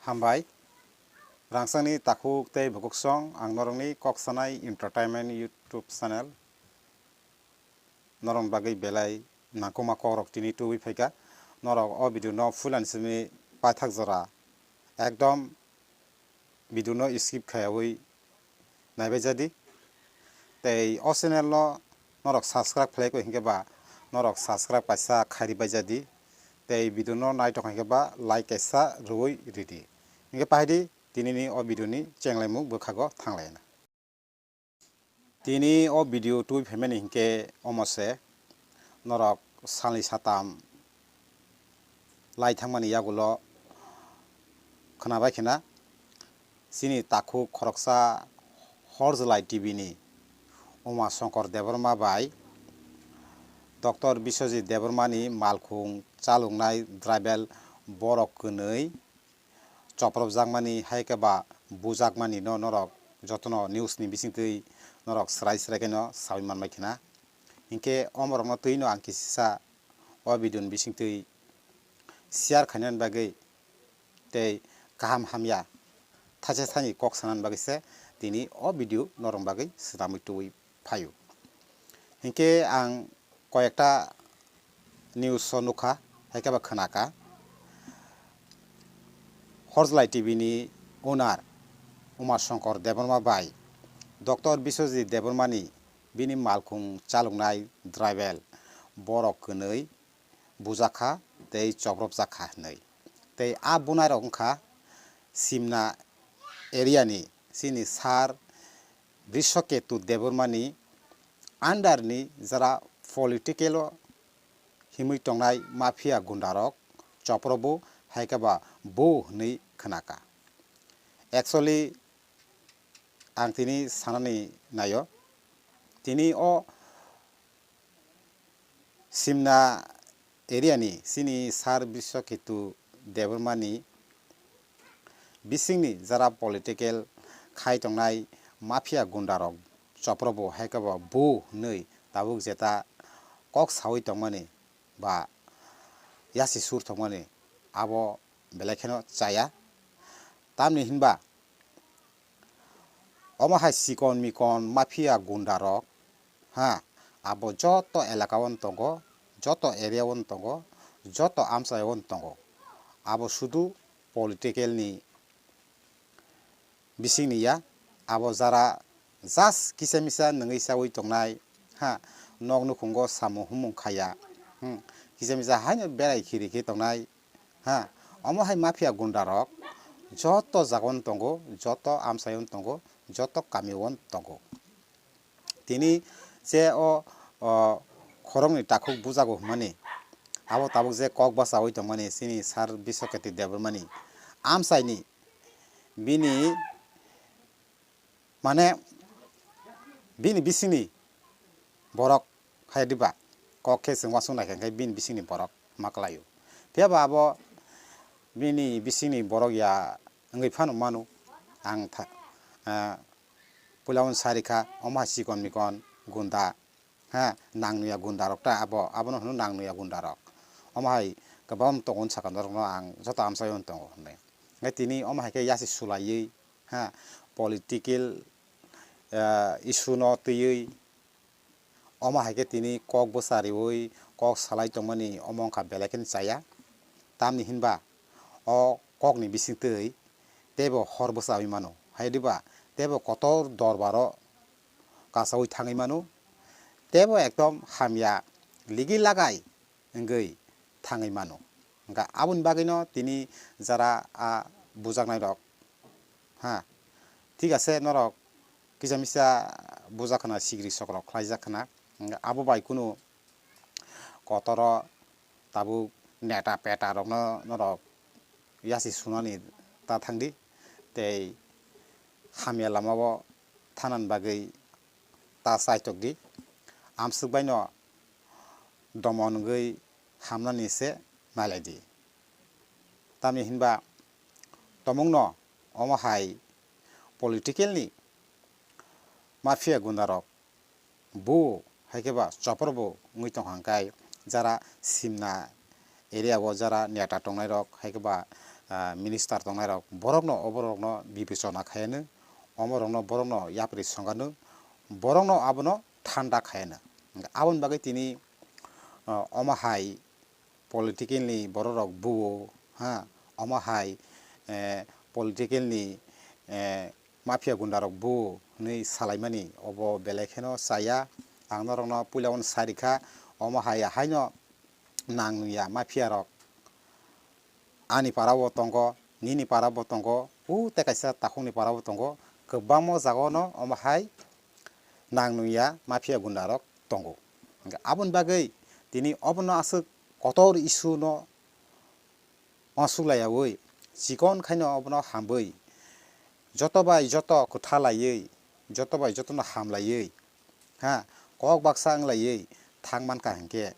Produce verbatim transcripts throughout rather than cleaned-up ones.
Hambai. Rangchakni takhuk tei bukuksong ang norokni Kok Sanai Entertainment YouTube channel norokni bagwi belai nangkukma kokrok tini tubui phaikha. Norok o video no full and simi paithak jora ekdom video no skip khaiyawi naibai jadi. Tei o channel no norok subscribe khlai koi hinkhe ba norok subscribe kaisa khairi bai jadi. Tei video no naitok hinkhe ba like kaisa rwui ridi. Hinkhe pahaidi tinini o video ni chenglaimung bwkhago thanglaina. Tini o video tubui phaimani hinkhe omo se norok salni satam lai thangmani yagulo khwnabai khna chini takhuk khoroksa Horjlai T V ni Uma Shankar Debbarma bai Doctor Biswajit Debbarma ni malkhung chaloknai driver borok kwnwi chopropjakmani hai khe ba bujakmani no norok jotono news ni bisingtwi norok srai srai khe no saui manbai khna. Hinkhe omorokno twi no ang kisisa o video ni bisingtwi share khainani bagwi tei kaham hamya thaisa thani kok sanani bagwi se tini o video norok bagwi swnamwi tubui phaio. Hinkhe ang koyekta news o nukha, hai khe ba khwnakha. Horjlai T V ni owner Uma Shankar Debbarma bai Doctor Biswajit Debbarma ni bini malkhung chaloknai driver borok kwnwi bujakha tei chopropjakha hinwi. Tei a bunairok wngkha Simna area ni chini sir Brishaketu Debbarma ni under ni jara political o himwi tongnai mafia gunda rok choprobo hai khe ba bo hinwi khwnakha. Actually ang tini sanani naio, tini o Simna area ni chini sir Brishaketu Debbarma ni bisingni jara political khai tongnai mafia gunda rok choprobo hai khe bo bu hinwi tabuk jeta kok saui tongmani ba yasi sur tongmani abo belai kheno chaya. Tamni hinba omo hai chikon mikon mafia gunda rok, ha, abo joto elaka o tongo, joto area o tongo, joto amchai o tongo. Abo sudu political ni bising ni ya, abo jara just kisa misa nungwi chaui tongnai, ha, nok nukhungo samung humung khaya, hmm, kisa misa haino berai khiri khe tongnai, ha, omo hai mafia gunda rok joto jaga o tongo, joto amchai o tongo, joto kami o tongo. Tini je o, o, khoroknwi takhuk bujago hwnmani, abo tabuk je kok bachaui tongmani chini sir Bishoketi Debbarmani amchaini bini, mane, bini bisingni borok hai diba kok khe chwng uansuk naikha khe bini bisingni borok ma kwlaio. Phiya ba abo bini bisingni borok ya wngwi phano mano. Ang tha-, ah, puila uansuk sa rikha, omo hai chikon mikon gunda, ha, nang nuya gunda rok ta abo, abono hwno nang nuya gunda rok. Omo hai kwbangma tongo sakha norokno ang joto amchaio tongo hwnwi. Hwnkhe tini omo hai khe yasi sulaiwi, ha, political, ah, issue no twiwi, omo hai khe tini kok bwcha riwi kok salai tongmani omo wngkha belai kheno chaya. Tamni hinba o kokni bisingtwi teibo hor bwchaui mano, hai diba teibo kotor dorbaro kasaui thangwi mano, teibo ekdom hamya ligi lagai wngwi thangwi mano. Hwnkha aboni bagwino tini jara a bujaknairok, ha, thik ase, norok kisa misa bujak khna, sikri sokrok khlaijak khna, hwnkha abo bai kunu kotoro tabuk neta peta rokno norok yasi sunani ta thangdi, tei hamya lamao thanani bagwi ta chaitok di. Amswk baino domon wngwi hamnani se nailai di. Tamni hinba tomungno omo hai political ni mafia gunda rok bu hai khe ba chopor bo wngwi tong hang kai, jara Simna area o jara neta tongnai rok hai khe ba ah, minister tongnairok, borokno oborokno bibechona khaiyano, omorokno borokno yapri songano, borokno abono thanda khaiyano. Aboni bagwi tini, ah, omo hai political ni bororok buo, ha, omo hai, eh, political ni, eh, mafia gunda rok buo hwnwi salaimani obo belai kheno chaya. Ang norokno puila uano sai rikha, omo hai haino nang nungya mafia rok ani para o tongo, nini para bo tongo, u tei kaisa takhukni para bo tongo, kwbangma jaga o no omo hai nang nungya mafia gunda rok tongo. Hwnkhe aboni bagwi tini obono aswk kotor issue no uansuk laiyaui chikon khaino obono hambai joto bai joto kwtha laiwi, joto bai joto no ham laiwi, ha, kok baksa wng laiwi thang mankha hinkhe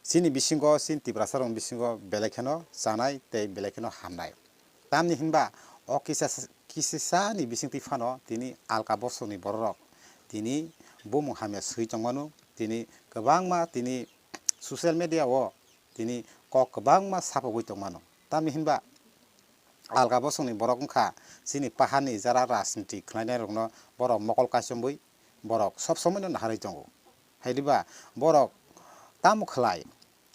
chini bisingo, chini Tiprasa rokni bisingo belai kheno chanai tei belai kheno hamnai. Tamni hinba o kisa, kisisani bisingtwi phano tini alka bosongni bororok tini bumung hamya swi tongmano, tini kwbangma tini social media o tini kok kwbangma sapogwi tongmano. Tamni hinba alka bosongni borok wngkha chini paharni jara rajniti khlainairokno borok mokol kaichomwi borok sob somoino naharwi tongo. Hai diba borok tamo khlai,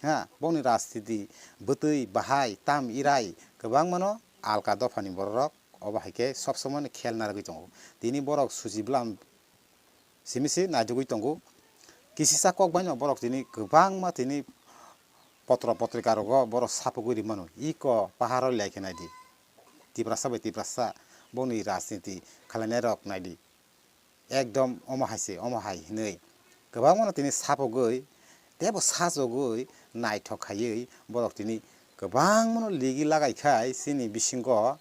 ha, bongni rajniti bwtwi bahai tam irai kwbangmano alka dophani bororok obo hai khe sob somoino khel narwgwi tongo. Tini borok suji bwlam simi se naidugwi tongo. Kisisa kok baino borok tini kwbangma tini potro potrika rogo borok sapogwi rimano. Iko paharo lai khe naidi. Tiprasa bai Tiprasa bongni rajniti khlainairok naidi. Ekdom omo hai se, omo hai hinwi kwbangmano tini sapogwi teibo sajogwi naithok khaiwi borok tini kwbangmano ligi lagai khai chini bisingo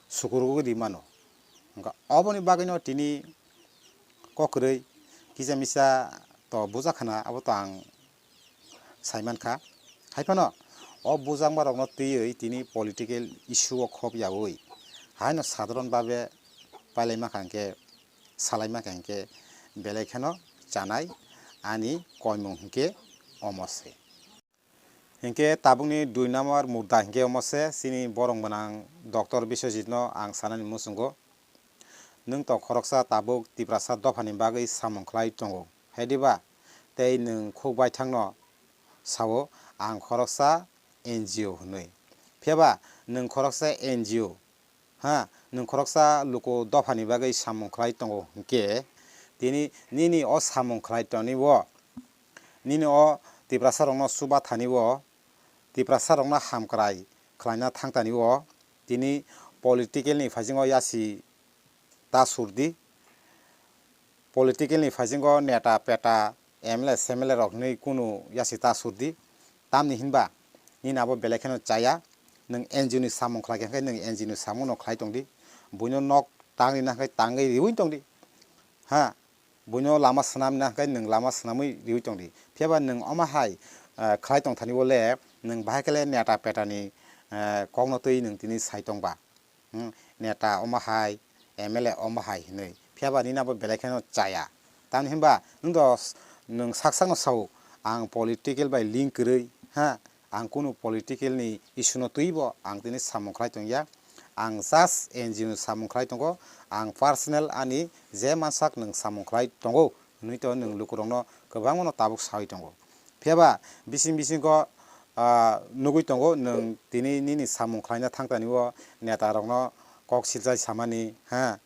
sukurugwi rimano. Hwnkha oboni bagwino tini kokrwi kisa misa to buja khna, abo to ang sai mankha. Hai phano o bujangma rokno twiwi tini political issue o khop yaui haino sadharon babe pailai mankha hinkhe, salai mankha hinkhe belai kheno chanai ani koimung hinkhe omo se. Hinkhe tabukni dui number mudda hinkhe omo se, chini borok gwnang Doctor Biswajit no ang sanani muchungo. Nwng to khoroksa tabuk Tiprasa dophani bagwi samung khlai tongo, hai diba? Tei nwng khuk baithangno sao, ang khoroksa N G O hwnwi. Phiyaba nwng khoroksa N G O, ha, nwng khoroksa luku dophani bagwi samung khlai tongo hinkhe, tini nini o samung khlai toni o, nini o Tiprasa rokno chuba thani o, Tiprasa rokno hamkrai khlaina thangtani o, tini political ni phaijingo yasi ta surdi. Political ni phaijingo neta peta, M L A, S M L A rok hinwi kunu yasi ta surdi. Tamni hinba nini abo belai kheno chaya. Nwng N G O ni samung khlai kha khe nwng N G O ni samung no khlai tongdi. Buino nok tangri na khe tangwi riwi tongdi. Ha, buino lama swnam na khe nwng lama swnamwi riwi tongdi. Phiyaba nwng omo hai, ah, khlai tongthani o le nwng bahai khe le neta peta ni, ah, kokno twi nwng tini sai tongba. Hmm, neta omo hai, M L A omo hai hinwi. Phiyaba nini abo belai kheno chaya. Tamni hinba nwng do s-, nwng sak sakno sao, ang political bai link kwrwi, ha, ang kunu political ni issue no twibo ang tini samung khlai tongya. Ang just N G O ni samung khlai tongo, ang personal ani je mansak nwng samung khlai tongo. Hwnwi to nwng lukurokno kwbangmano tabuk saui tongo. Phiyaba bising bisingo, ah, nugui tongo nwng tini nini samung khlaina thangtani o netarokno kok silchai samani, ha,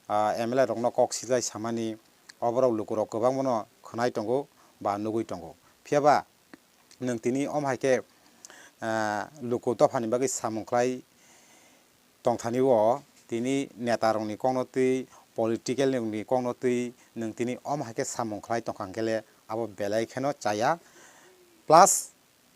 ah, M L A rokno kok silchai samani, oborok lukurok kwbangmano khwnai tongo ba nugui tongo. Phiyaba nwng tini omo hai khe, ah, luku dophani bagwi samung khlai tongthani o tini neta rokni kokno twi, political ni kokno twi nwng tini omo hai khe samung khlai tongkha hwnkhe le abo belai kheno chaya. Plus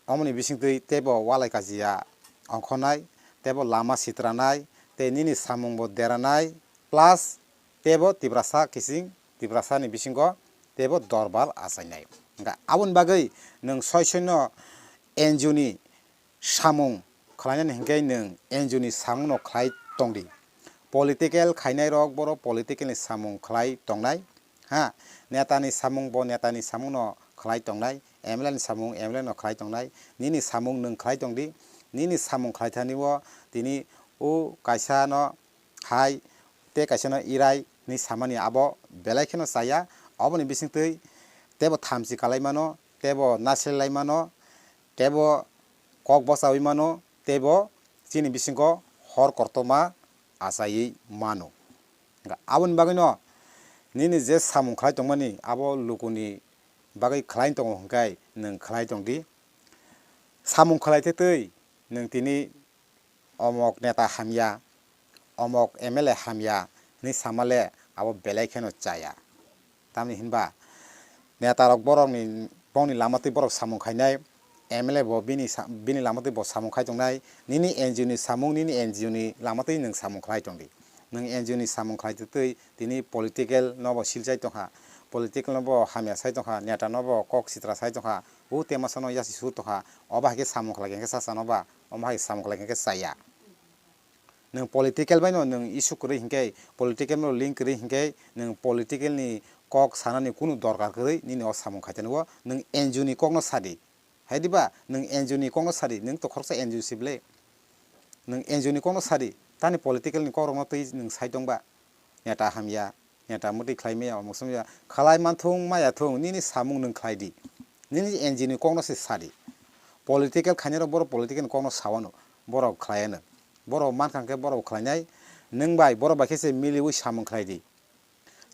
omoni bisingtwi teibo walai kajiya ongkhornai, teibo lama sitranai, tei nini samungbo deranai, plus teibo Tiprasa kiching, Tiprasani bisingo teibo dorbal achainai. Hwnkha aboni bagwi nwng soi soino N G O ni samung khlainani hinkhe nwng N G O ni samungno khlai tongdi. Political khainairok borok political ni samung khlai tongnai, ha, netani samung bo netani samungno khlai tongnai, M L A ni samung M L A no khlai tongnai, nini samung nwng khlai tongdi, Nini samung khlai thani o tini o kaisa no hai tei kaisa no irai hinwi samani abo belai kheno chaya. Oboni bisingtwi teibo thamchi kalai mano, teibo nasilai mano, teibo kok bwchaui mano, teibo chini bisingo hor kotorma achaiwi mano. Hwnkhe aboni bagwino nini je samung khlai tongmani abo lukuni bagwi khlai tongo hwnkhe nwng khlai tongdi. Samung khlai twi nwng tini omok neta hamya, omok M L A hamya hinwi samale abo belai kheno chaya. Tamni hinba netarok borokni, bongni lama twi borok samung khainai, M L A bo bini sa-, bini lama twi bo samung khai tongnai, nini N G O ni samung, nini N G O ni lama twi nwng samung khlai tongdi. Nwng N G O ni samung khlai twi tini political no bo silchai tongkha, political no bo hamya sai tongkha, neta no bo kok sitra sai tongkha, o temasa no yasi su tongkha, obo hai khe samung khlai khe sasano ba, omo hai samung khlai khe chaya. Nwng political bai no nwng issue kwrwi hinkhe, political no link kwrwi hinkhe, nwng political ni kok sanani kunu dorkar kwrwi nini o samung khai tani o nwng N G O ni kok no sadi. Hai diba nwng N G O ni kok no sadi, nwng to khoroksa N G O si bwle. Nwng N G O ni kok no sadi, tani political ni kok rok no twi nwng sai tongba. Neta hamya, neta mwtwi khlai maya, omok somya, khlai manthung maya thung, nini samung nwng khlai di. Nini N G O ni kok no se sadi. Political khainai rok borok political ni kok no sawano, borok khlaiano. Borok mankha hwnkhe borok khlainai, nwng bai borok bai khe se miliwi samung khlai di.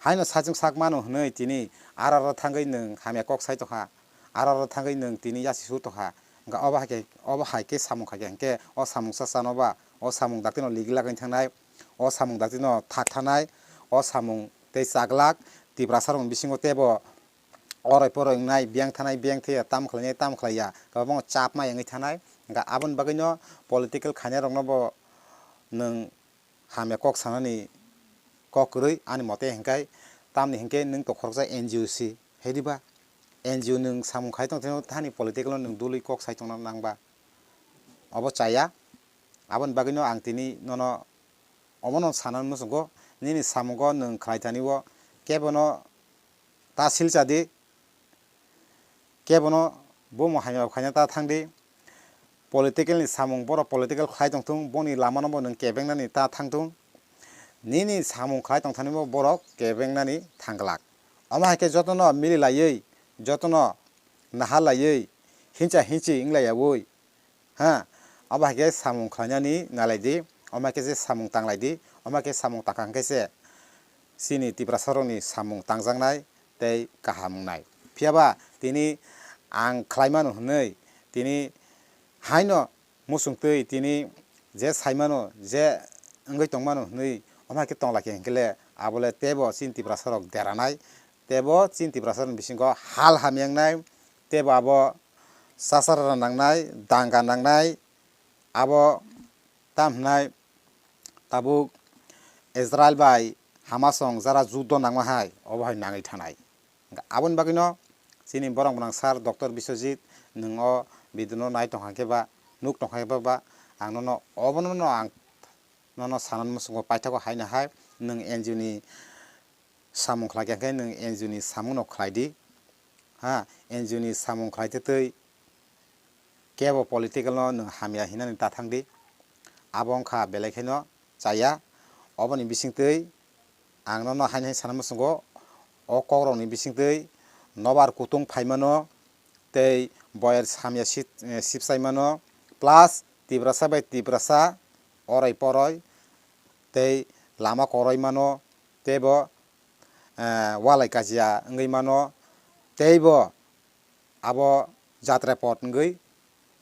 Haino sachwng sak mano hwnwi tini aro aro thangwi nwng hamya kok sai tongkha, aro aro thangwi nwng tini yasi su tongkha. Hwnkhe obo hai khe, obo hai khe samung khai khe hwnkhe o samung cha chano ba, o samung dakti no ligi lagani thangnai, o samung dakti no thak thanai, o samung tei chaglak Tiprasa rokni bisingo teibo oroi poroi wngnai, biyang thanai, biyang thaya, tamo khlainai, tamo khlaiya, kwbangma chap ma wngwi thanai. Hwnkhe aboni bagwino political khainai rokno bo nwng hamya kok sanani kok kwrwi ani mote hwnkhe, tamni hwnkhe nwng to khoroksa N G O si, hai diba? N G O nwng samung khai tong thani political no nwng dului kok sai tongna nangba? Obo chaya. Aboni bagwino ang tini nono omono sanani muchungo, nini samungo nwng khlai thani o kebono ta silcha di, kebono bumo hamya khaina ta thang di. Political ni samung borok political khlai tong thung, boni lama no bo nwng kebengnani ta thang thung. Nini samung khlai tong thani bo borok kebengnani thang glak. Omo hai khe jotono mili laiwi, jotono naha laiwi, hincha hinchi wng laiyaui, ha, omo hai khe samung khlainani nalai di, omo hai khe se samung tang lai di, omo hai khe samung tangkha hwnkhe se chini Tiprasa rokni samung tangjaknai tei kaham wngnai. Phiya ba tini ang khlai mano hwnwi tini haino muchung twi tini je sai mano, je wngwi tong mano hwnwi omo hai khe tong lai khe hwnkhe le abo le teibo chini Tiprasa rok deranai, teibo chini Tiprasa rokni bisingo hal hamya wngnai, teibo abo chachara nangnai, danga nangnai, abo tam hwnai tabuk Israel bai Hamas rok jara juddo nangma hai, obo hai nangwi thanai. Aboni bagwino chini borok gwnang sir Doctor Biswajit, nwng o video no nai tongkha khe ba, nuk tongkha khe ba, ang nono obono no ang nono sanani muchungo paithago haino hai, nwng N G O ni samung khlai kha khe nwng N G O ni samung no khlai di, ha, N G O ni samung khlai twi twi kebo political no nwng hamya hinani ta thang di, abo wngkha belai kheno chaya. Oboni bisingtwi ang nono haino hai sana muchungo, o kokrokni bisingtwi nobar kutung phaimano tei boyer hamya sip-, eh, sipsaimano, plus Tiprasa bai Tiprasa oroi poroi tei lama koroi mano, teibo, eh, walai kajia wngwi mano, teibo abo jatra pot wngwi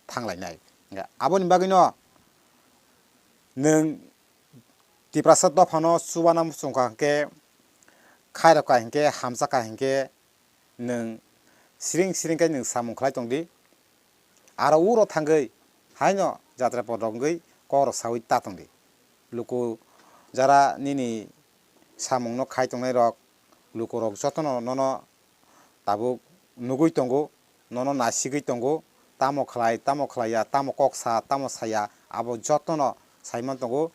thanglainai. Hwnkhe aboni bagwino nwng Tiprasa dophano chubana muchungkha hwnkhe, khairokha hwnkhe, hamjakha hwnkhe, nwng siring siring khe nwng samung khlai tongdi. Aro uro thangwi haino jatra pot rok wngwi kokrok saui ta tongdi. Luku jara nini samungno khai tongnairok, lukurok jotono nono tabuk nugui tongo, nono nasigwi tongo, tamo khlai, tamo khlaiya, tamo kok sa, tamo saya, abo jotono saiman tongo.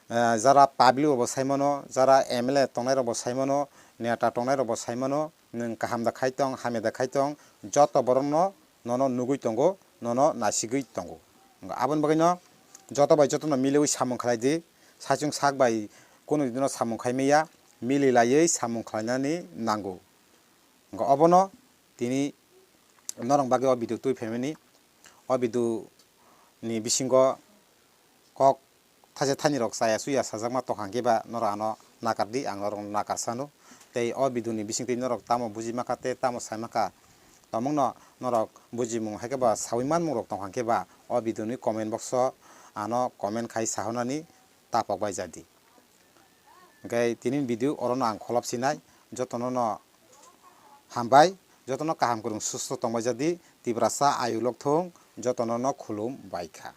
Eh, jara public rokbo saimano, jara M L A tongnairokbo saimano, neta tongnairokbo saimano, nwng kaham da khai tong, hamya da khai tong, joto borokno nono nugui tongo, nono nasigwi tongo. Aboni bagwino joto bai jotono miliwi samung khlai di, saichung sak bai kunu dino samung khai maya, mili laiwi samung khlainani nango. Hwnkhe obono tini norok bagwi o video twi phaimani, o video ni bisingo kok thaisa thainwi rok chaya chuya sajakma tongkha hwnkhe ba norok ano nakar di, ang norok nakar sano. Tei o video ni bisingtwi norok tamo buji maka tei tamo sai maka, tongmungno norok bujimung hai khe ba sawi manmung rok tongkha hwnkhe ba o video ni comment box o ano comment khai sahornani tapok bai ja di. Hwnkhe tini video orono ang kholop sinai, jotono no hambai, jotono kaham kwrwng susto tongbai ja di, Tiprasa ayuk lok thung, jotono no khulum bai kha.